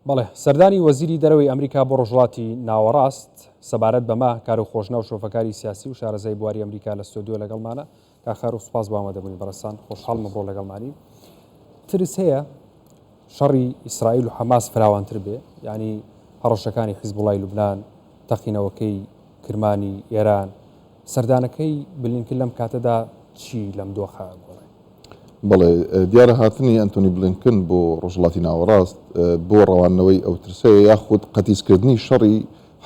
بەڵێ، سەردانی وەزیری دەرەوەی ئەمریکا بۆ ڕۆژهەڵاتی ناوەڕاست، سەبارەت بەمە کارۆ خۆشناو شرۆڤەکاری سیاسی و شارەزای بواری ئەمریکا لە ستۆدیۆ لەگەڵمانە. کاک کارۆ سوپاس بۆ ئامادەبوونی بەڕێزتان، خۆشحاڵم ئەمڕۆ لەگەڵمانی. ترس هەیە شەڕی ئیسرائیل و حەماس فراوانتر بێ، یانی هەڕەشەکانی حیزبوڵای لوبنان، تەقینەوەکەی کرمانی ئێران، سەردانەکەی بلینکن لەم کاتەدا چی لەم دۆخە گۆڕێ؟ بەڵێ، دیارە هاتنی ئەنتۆنی بلینکن بۆ ڕۆژهەڵاتی ناوەڕاست بۆ ڕەواندنەوەی ئەو ترسەیە یاخود قەتیسکردنی شەڕی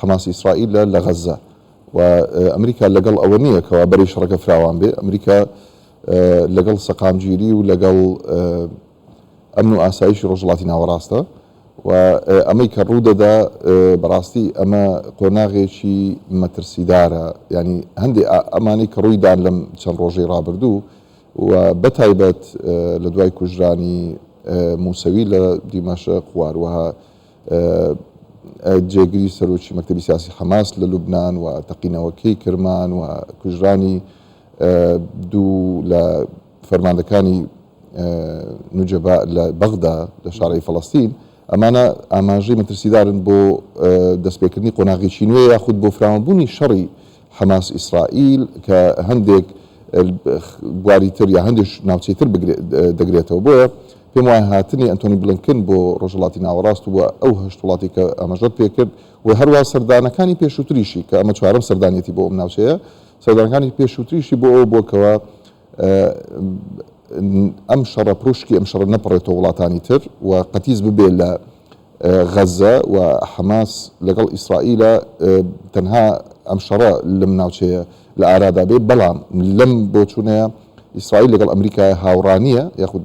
حەماس ئیسرائیلە لە غەززە و ئەمریکا لەگەڵ ئەوە نییە کەوا بەرەی شەڕەکە فراوان بێ، ئەمریکا لەگەڵ سەقامگیری و لەگەڵ ئەمن و ئاسایشی ڕۆژهەڵاتی ناوەڕاستە و ئەمەی کە ڕوودەدا بەڕاستی ئەمە قۆناغێکی مەترسیدارە یانی هەندێ ئەمانەی کە ڕوویدان لەم چەند ڕۆژەی ڕابردوو و بەتایبەت لە دوای کوژرانی موسەوی لە دیمەشق و هەروەها جێگری سەرۆکی مەکتەبی سیاسی حەماس لە لوبناان و تەقینەوەکەی کرمان و کوژرانی دوو لە فەرماندەکانی نوجەبا لە بەغدا لە شارەی فەڵەستین، ئەمانە ئاماژەی مەترسیدارن بۆ دەستپێکردنی قۆناغێکی نوێ یاخود بۆ فراوانبوونی شەڕی حەماس ئیسرائیل کە هەندێک بواری تر یا هەندێک ناوچەی تر دەگرێتەوە. بۆیە پێم وایە هاتنی ئەنتۆنی بلینکن بۆ ڕۆژهەڵاتی ناوەڕاست و بۆ ئەو هەشت وڵاتی کە ئاماژەت پێکرد و هەروەها سەردانەکانی پێشووتریشی کە ئەمە چوارەم سەردانیەتی بۆ ئەم ناوچەیە، سەردانەکانی پێشووتریشی بۆ ئەوە بووە کەوا ئەم شەڕە پروشکی ئەم شەڕە نەپەڕێتەوە وڵاتانی تر و قەتیس ببێ لە غەزە و حەماس لەگەڵ ئیسرائیلە تەنها ئەم شەڕە لەم ناوچەیە لە ئارادا بێ بەڵام لەم بۆچوونەیە ئیسرائیل لەگەڵ ئەمریکا هاوڕانیە یاخود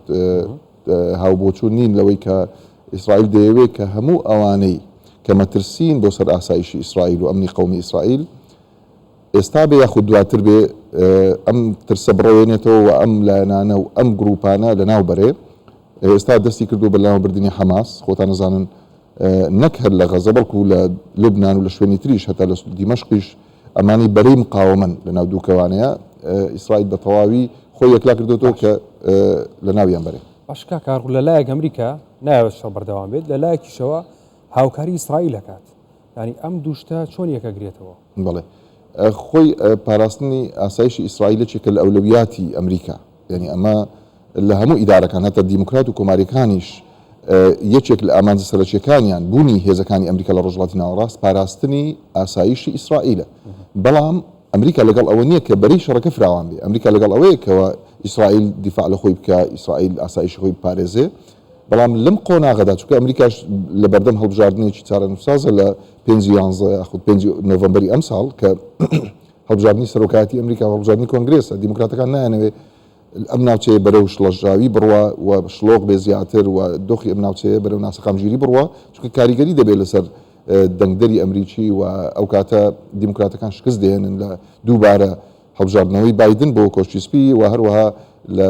هاوبۆچوون نین لەوەی کە ئیسرائیل دەیەوێت کە هەموو ئەوانەی کە مەترسین بۆ سەر ئاسایشی ئیسرائیل و ئەمنی قەومی ئیسرائیل ئێستا بێ یاخود دواتر بێ ئەم ترسە بڕەوێنێتەوە و ئەم لایەنانە و ئەم گروپانە لەناو بەرێ. ئێستا دەستی کردووە بە لەناوبردنی حەماس، خۆتان ئەزانن نەک هەر لە غەزە بەڵکو لە لوبنان و لە شوێنی تریش هەتا لە دیمەشقیش ئەمانەی بەرەی مقاوەمەن لەناو دووکەوانەیە ئیسرائیل بە تەواوی خۆی یەکلا کردۆتەوە کە لەناویان بەرێ. باش کاک ئارغو لە لایەک ئەمریکا نایەوێت شەڕ بەردەوام بێت لە لایەکیشەوە هاوکاری ئیسرائیل ئەکات یانی ئەم دوو شتە چۆن یەکەگرێتەوە؟ بەڵێ. خۆی پاراستنی ئاسایشی ئیسرائیل یەکێکە لە ئەولەویاتی ئەمریکا. یانی ئەمە لە هەموو ئیدارەکان هەتا دیموکرات و کۆمارییەکانیش یەکێک لە ئامانجە سەرەکییەکانیان بوونی هێزەکانی ئەمریکا لە ڕۆژهەڵاتی ناوەڕاست پاراستنی ئاسایشی ئیسرائیلە. بەڵام ئەمریکا لەگەڵ ئەوە نییە کە بەرەی شەڕەکە فراوان بێ. ئەمریکا لەگەڵ ئەوەیە کەوا ئیسرائیل دیفاع لە خۆی بکا، ئیسرائیل ئاسایشی خۆی بپارێزێ. بەڵام لەم قۆناغەدا چونکە ئەمریکاش لە بەردەم هەڵبژاردنێکی چارەنووسسازە لە پێنجی یانزە یاخود پێنجی نۆڤەمبەری ئەمساڵ کە هەڵبژاردنی سەرۆکایەتی ئەمریکا و هەڵبژاردنی کۆنگرێسە، دیموکراتەکان نایانەوێ ئەم ناوچەیە بەرەو شڵەژاوی بڕوا و شڵۆق بێ زیاتر و دۆخی ئەم ناوچەیە بەرەو ناسەقامگیری بڕوا، چونکە کاریگەری دەبێت لەسەر دەنگدەری ئەمریکی و ئەو کاتە دیموکراتەکان شکست دەهێنن لە دووبارە هەڵبژاردنەوەی بایدن بۆ کۆشکی سپی و هەروەها لە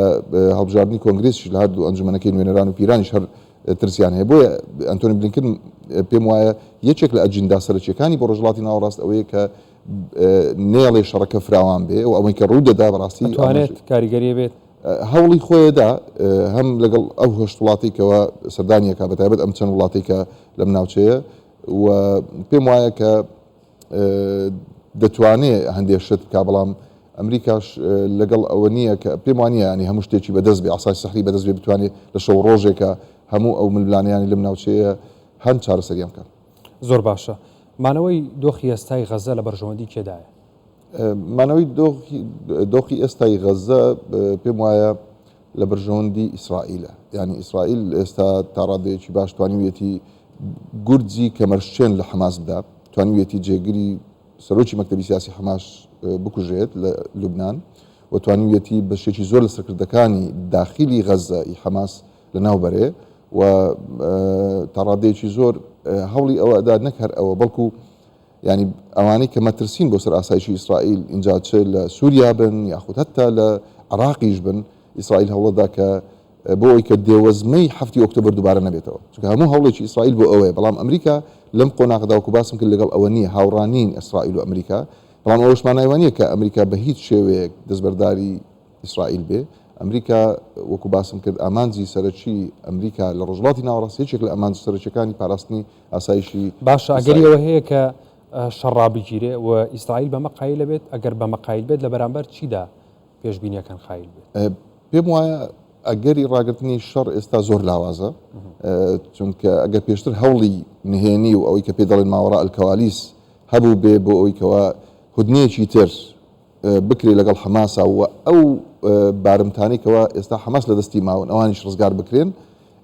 هەڵبژاردنی کۆنگرێسیش لە هەردوو ئەنجومەنەکەی نوێنەران و پیرانیش هەر ترسیان هەیە. بۆیە ئەنتۆنی بلینکن پێم وایە یەکێک لە ئەجیندا سەرەکییەکانی بۆ ڕۆژهەڵاتی ناوەڕاست ئەوەیە کە نەیەڵێ شەڕەکە فراوان بێ و ئەوەی کە ڕوو دەدا بەڕاستی ئەتوانێت کاریگەری بێت. هەوڵی خۆیدا هەم لەگەڵ ئەو هەشت وڵاتی کەوا سەردانیەکە بەتایبەت ئەم چەند وڵاتی کە لەم ناوچەیە و پێم وایە کە دەتوانێ هەندێ شت بکا بەڵام ئەمریکاش لەگەڵ ئەوە نییە کە پێم وانە ینی هەموو شتێکی بەدەست بێ عسای سەحری بەدەست بێ بتوانێت لە شەو ڕۆژێکە هەموو ئەو ململانێیانی لەم ناوچەیە هەن چارەسەریان بکەن. زۆر باشە. مانەوەی دۆخی ئێستای غەزە لە بەرژەوەندی کێدایە؟ مانەوەی دۆخی ئێستای غەزە پێم وایە لە بەرژەوەندی ئیسرائیلە. یانی ئیسرائیل ئێستا تا ڕادەیەکی باش توانیویەتی گورجی کەمەرشکێن لە حەماس بدا، توانیویەتی جێگری سەرۆکی مەکتەبی سیاسی حەماس بکوژێت لە لوبنان و توانیویەتی بەشێکی زۆر لە سەرکردەکانی داخیلی غەزە ی حەماس لەناو بەرێ و تا ڕادەیەکی زۆر هەوڵی ئەوە ئەدات نەک هەر ئەوە بەڵکو یانی ئەوانەی کە مەترسین بۆ سەر ئاسایشی ئیسرائیل ئینجا چ لە سووریا بن یاخود هەتا لە عراقیش بن ئیسرائیل هەوڵەدا کە بۆ ئەوەی کە دێوەزمەی حەفتی ئۆکتۆبەر دووبارە نەبێتەوە چونکە هەموو هەوڵێکی ئیسرائیل بۆ ئەوەیە بەڵام ئەمریکا لەم قۆناغدا وەکو باسم کرد لەگەڵ ئەوە نییە هاوڕا نین ئیسرائیل و ئەمریکا بەڵام ئەوەش مانای وانییە کە ئەمریکا بە هیچ شێوەیەک دەستبەرداری ئیسرائیل بێ. ئەمریکا وەکو باسم کرد ئامانجی سەرەکی ئەمریکا لە ڕۆژهەڵاتی ناوەڕاست یەکێک لە ئامانجە سەرەکیەکانی پاراستنی ئاسایشی باشە ئەگەری ئیسرائیلە. ئەوە هەیە کە شەڕ ڕابگیرێ و ئیسرائیل بەمە قایلە بێت؟ ئەگەر بەمە قایل بێت لە بەرامبەر چیدا پێشبینیەکان قایل بێت؟ پێم وایە ئەگەری ڕاگرتنی شەڕ ئێستا زۆر لاوازە، چونکە ئەگەر پێشتر هەوڵی نهێنی و ئەوەی کە پێ دەڵێن ماوەڕا الکوالیس هەبوو بێ بۆ ئەوەی کەوا هودنەیەکی تر بکرێ لەگەڵ حەماسا و ئەو بارمتانەی کەوا ئێستا حەماس لە دەستی ماون ئەوانیش ڕزگار بکرێن،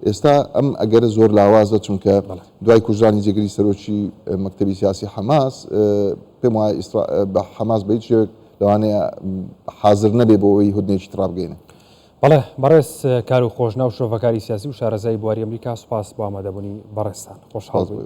ئێستا ئەم ئەگەرە زۆر لاوازە چونکە دوای کوژرانی جێگری سەرۆکی مەکتەبی سیاسی حەماس پێم وایە بە حەماس بە هیچ شێوەیەک لەوانەیە حازر نەبێ بۆ ئەوەی هودنەیەکی تر ڕابگەیەنێ. بەڵێ بەڕێز کاروخ خۆشناو شرۆڤەکاری سیاسی و شارەزای بواری ئەمریکا سوپاس بۆ ئامادەبوونی بەڕێزتان. خۆشحاڵ بووین.